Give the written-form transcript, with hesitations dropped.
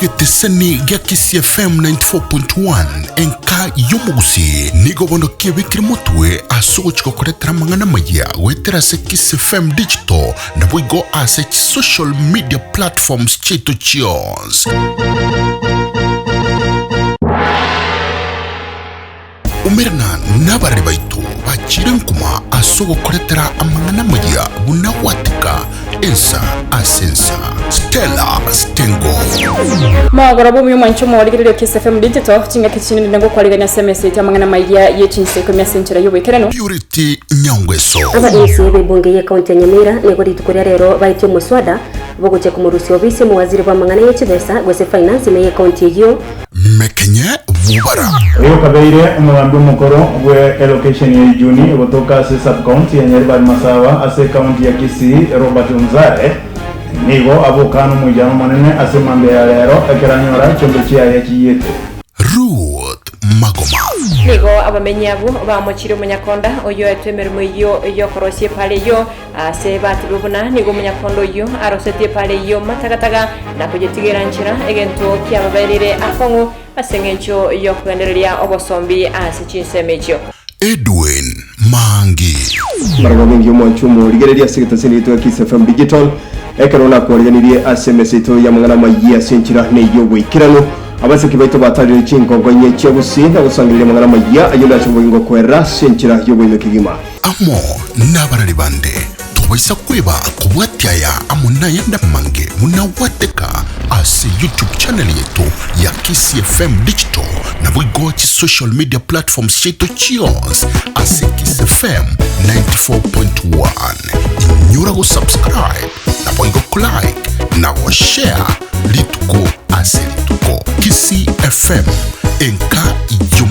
Egetesani gia Kisii FM 94.1 enka y'omogusii nigo bono kiebekire motwe ase ogochia gokoretera amang'ana amaya goetera ase Kisii FM Digital naboigo ase chisocial media platforms chiaito chionsi. Umerana nabareri baito bachiire nkuma ase ogokoretera amang'ana amaya buna gwatika ensa ase ensa. Stella Stengo. Mogoroba omuya omwanche omorigereria o Kiss FM Digital, chingaki chinde ninde ngokwarigania ase emesa yaito amang'ana amaya ye chinsa ikomi ase enchera y'oboikeranu. Purity Nyangweso. Aba MCA b'ebunge y'ecounty ya Nyamira nigo rituko ria rero baetie omoswada bogochia komorusia obisi omowaziri bw'amang'ana ye chibesa gose finance ime y'ecounty eyio. Mekenye bubara. Oyo okabeire omogambi omokoro bwe elokesheni ya Ijuni egotoka ase sub-county ya Nyaribari Masaaba ase ecounty ya Kisii Robert Onzare nigo aboka nomoichano omonene ase mambia ya rero ekero anyora chiombe chiaye chiyiete. Ruth Magoma. Nigo abamenyi abwo bamochirie omonyakonda oyio oetwe emeremo eyio y'okorosia epaara eyio, Aase batebwe buna nigo omonyakondo oyio arosetie epaara eyio matagataga na koyetigera nchera, egento kiababereire akong'u ase engencho y'okogendereria obosombi ase chinsemo echio. Edwin Maangi. Maraba bengi omwancho omorigereria ase egetaseni gito gia Kiss FM Digital ekero nakwariganirie ase emesa yaito y'amang'ana amayia ase enchera ney'oboikeranu. Abaseki baito batarire chingongo inye chia gusii na gosangereria amang'ana amayia ayio ndache boingo koerera ase enchera y'oboime kegima. Amo nabarari bande, tobaisa kweba kobwatia aya amo nayande amange buna gwateka ase YouTube channel yaito ya Kisii FM Digital naboigo chi social media platforms chiaito chionsi ase Kisii FM 94.1. Inyora go subscribe naboigo ko like na go share rituko ase rituko. Kisii FM, enka y'omo.